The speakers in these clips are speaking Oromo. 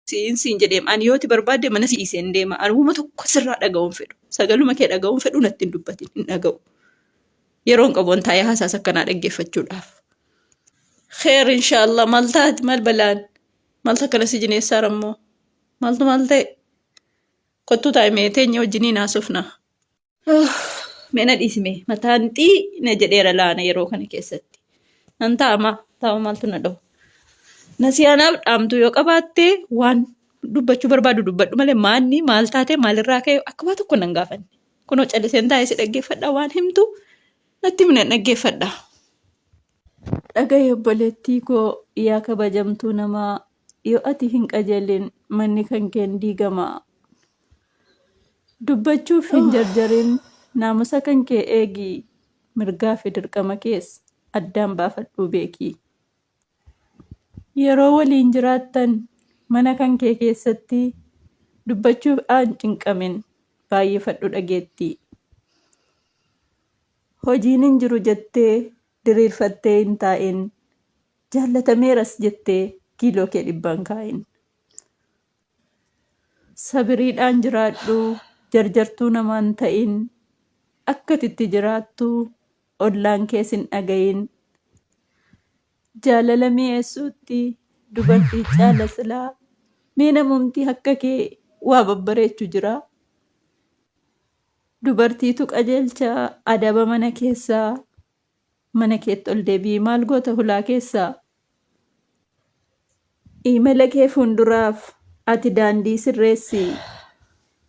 Siin siin jedheem ani yooti barbaadde mana si dhiiseen deema. Ani wuma tokko sirraa dhaga'uun fedhu. Sagaluma kee dhaga'uun fedhu natti hin dubbatin hin dhaga'u. Yeroon qabu an taa'ee haasaas akkanaa dhaggeeffachuudhaaf. Kheer inshaallah maal taati maal balaan maaltu akkana si jineessaara immoo maaltu maal ta'e kottuu taa'e mee teenya wajjiniin haasofna. Mee na dhiisi mee mataan xii na jedheera laana yeroo kana keessatti. Nan taa'ama taa'u maaltu na dhahu. Nasiyaanaaf dhaamtu yoo qabaatte waan dubbachuu barbaadu dubbadhu malee maanni maal taate maalirraa ka'e akka waa tokko nan gaafanne. Kunoo calliseen taa'ee si dhaggeeffadha waan himtu natti himi nan dhaggeeffadha. Dhagahi obboleettii koo yaa kabajamtuu namaa yoo ati hin qajeelin manni kan kee hin diigama. Dubbachuuf hin jarjarin, naamusa kan kee eegi, mirgaa fi dirqama kees addaan baafadhuu beeki. Yeroo waliin jiraattan mana kan kee keessatti dubbachuuf hin cinqamin, baay'ifadhu dhageettii. Hojiin hin jiru jettee diriirfattee hin taa'in, jaallatameeras jettee kiiloo kee dhibba hin kaa'in. Sabiriidhaan jiraadhu, jarjartuu namaa hin ta'in. Akka ati itti jiraattu ollaan kees hin dhagayin. Jaalala mi'eessuutti dubartii caala silaa. Mee namumti akka kee waa babbareechu jiraa? Dubartiitu qajeelcha adaba mana keessaa. Mana keetti ol deebi'i maal goota hulaa keessaa? Imala kee fuulduraaf ati daandii sirreessi.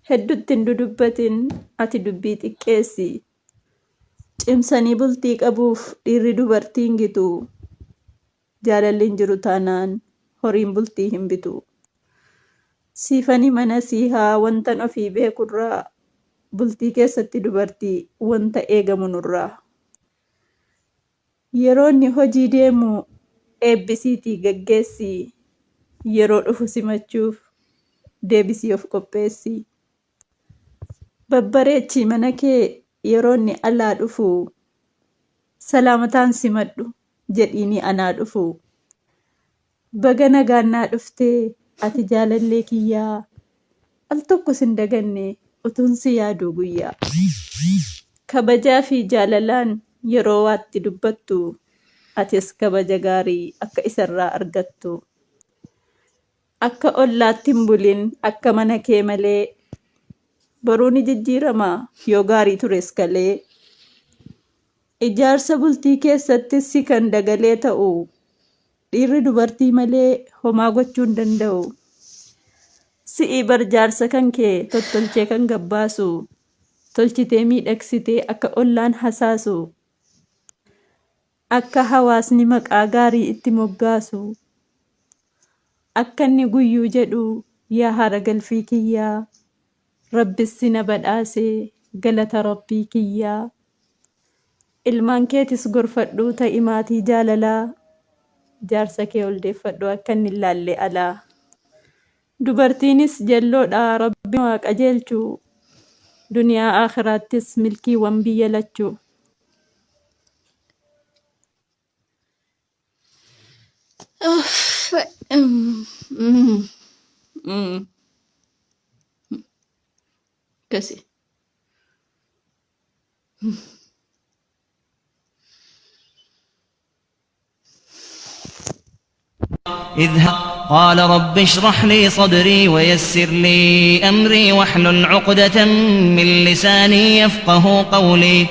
Heddutti hin dudubbatin ati dubbii xiqqeessi. Cimsanii bultii qabuuf dhiirri dubartii hin gitu. Jaalalli hin jiru taanaan horiin bultii hin bitu. Siifan hima nasiihaa wantan ofii beekurraa bultii keessatti dubartii wanta eegamu nurraa. Yeroo inni hojii deemu eebbisiitii gaggeessi. Yeroo dhufu simachuuf deebisii of qopheessi. Babbareechi mana kee yeroo inni alaa dhufu salaamataan simadhu jedhiinii anaa dhufu. Baga nagaan naa dhufte ati jaalallee kiyyaa al tokko sin daganne utuun si yaaduu guyyaa. Kabajaa fi jaalalaan yeroo waatti dubbattu atis kabaja gaarii akka isarraa argattu. Akka ollaatti hin bulin akka mana kee malee boruu ni jijjiirama yoo gaarii tures kalee. Ijaarsa bultii keessattis si kan dagalee ta'u. Dhiirri dubartii malee homaa gochuu hin danda'u. Si'i bar jaarsa kan kee tottolchee kan gabbaasu. Tolchitee miidhagsitee akka ollaan hasaasu. Akka hawaasni maqaa gaarii itti moggaasu. Akka inni guyyuu jedhu yaa haara galfii kiyyaa. Rabbis si na badhaase galata Rabbii kiyyaa. Ilmaan keetis gorfadhuu ta'i maatii jaalalaa. Jaarsa kee ol deeffadhu akka inni hin laalle alaa. Dubartiinis jalloodha Rabbi nu haa qajeelchu. Duniyaa aakhiraattis milkiiwwan biyya lachu. Akkasi. اذهب قال رب اشرح لي صدري ويسر لي أمري واحلل عقدة من لساني يفقه قولي.